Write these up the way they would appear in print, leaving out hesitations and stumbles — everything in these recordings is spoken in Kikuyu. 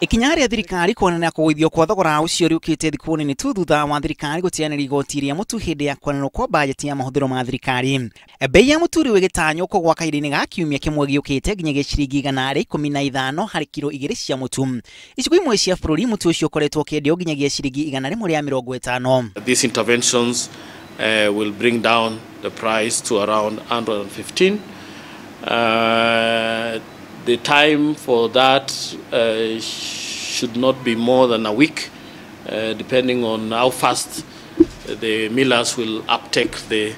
Ikinya rĩa thirikari kuonania kũgũithio kwa thogora ũcio rĩũkĩte thikũ nini tu thutha wa thirikari gũteanĩria igoti rĩa mũtu hĩndĩ ya kwanĩrĩrwo kwa bajeti ya mahũthĩro ma thirikari. Bei ya mũtu rĩu ĩgĩtanywo kũgũa kahinda-inĩ ga kiumia kĩmwe gĩũkĩte nginyagia ciringi 115 harĩ kiro 2 cia mũtu. Icigo imwe cia bũrũri mũtu ũcio ũkoretwo ũkĩendio nginyagia ciringi 150. These interventions will bring down the price to around 115. The time for that should not be more than a week, depending on how fast the millers will uptake the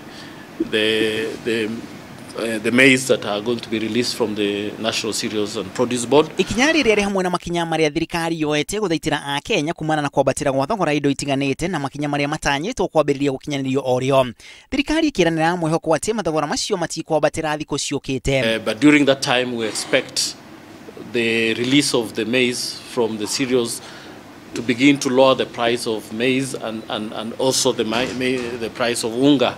maize that are going to be released from the National Cereals and Produce Board. Ikinya rĩrĩa rĩ hamwe na makinya marĩa thirikari yoete gũthaitĩra Akenya kumana na kwambatĩra gwa thogora indo itiganĩte na makinya marĩa matanyĩtwo kwambĩrĩria gũkinyanĩrio o rĩo. Thirikari ĩkĩranĩra mwĩhoko atĩ mathogora macio matikwambatĩra thikũ ciũkĩte. But during that time we expect the release of the maize from the cereals to begin to lower the price of maize and also the price of unga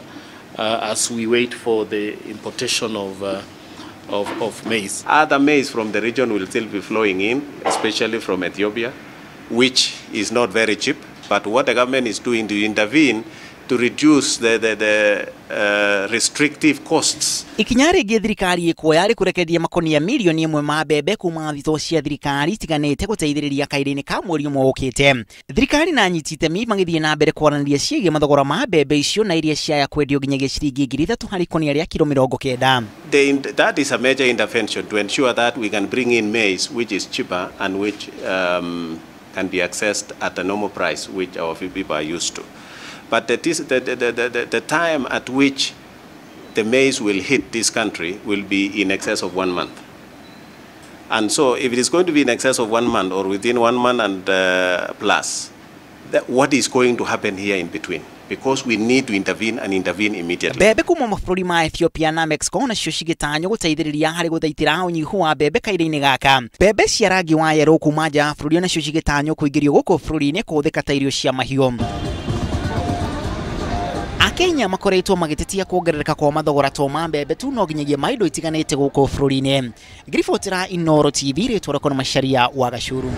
as we wait for the importation of maize. Other maize from the region will still be flowing in, especially from Ethiopia, which is not very cheap. But what the government is doing to intervene to reduce the restrictive costs. Ikinya rĩngĩ thirikari ĩkuoya rĩ kũrekereria makonia mirioni 1 ma mbembe kuma thitoo cia thirikari itiganĩte gũteithĩrĩria kahinda-inĩ ka mweri ũmwe ũkĩte. Thirikari na anyiti itemi magĩthiĩ na mbere kwaranĩria ciĩgiĩ mathogora ma mbembe icio na iria ciaya kwendio nginyagia ciringi 3,000 harĩ ikonia rĩa kiro 90. That is a major intervention to ensure that we can bring in maize which is cheaper and which can be accessed at a normal price which our people are used to. But the time at which the maize will hit this country will be in excess of 1 month. And so if it is going to be in excess of 1 month or within 1 month and plus, what is going to happen here in between? Because we need to intervene and intervene immediately. Mbembe kuma mabũrũri ma Ethiopia na Mexico nacio cigĩtanywo gũteithĩrĩria harĩ gũthaitĩra ũnyihu wa mbembe kahinda-inĩ gaka. Mbembe cia rangi wa yerũ kuma nja ya bũrũri nacio cigĩtanywo kũingĩrio gũkũ bũrũri-inĩ kũhũthĩka ta irio cia mahiũ. Akenya makoretwo magĩtetia kuongerereka kwa mathogora to ma mbembe tu no nginyagia ma indo itiganĩte gũkũ bũrũri-inĩ. Ngĩribotera Inooro TV, rĩtwa rĩakwa nĩ Macharia wa Gacuru.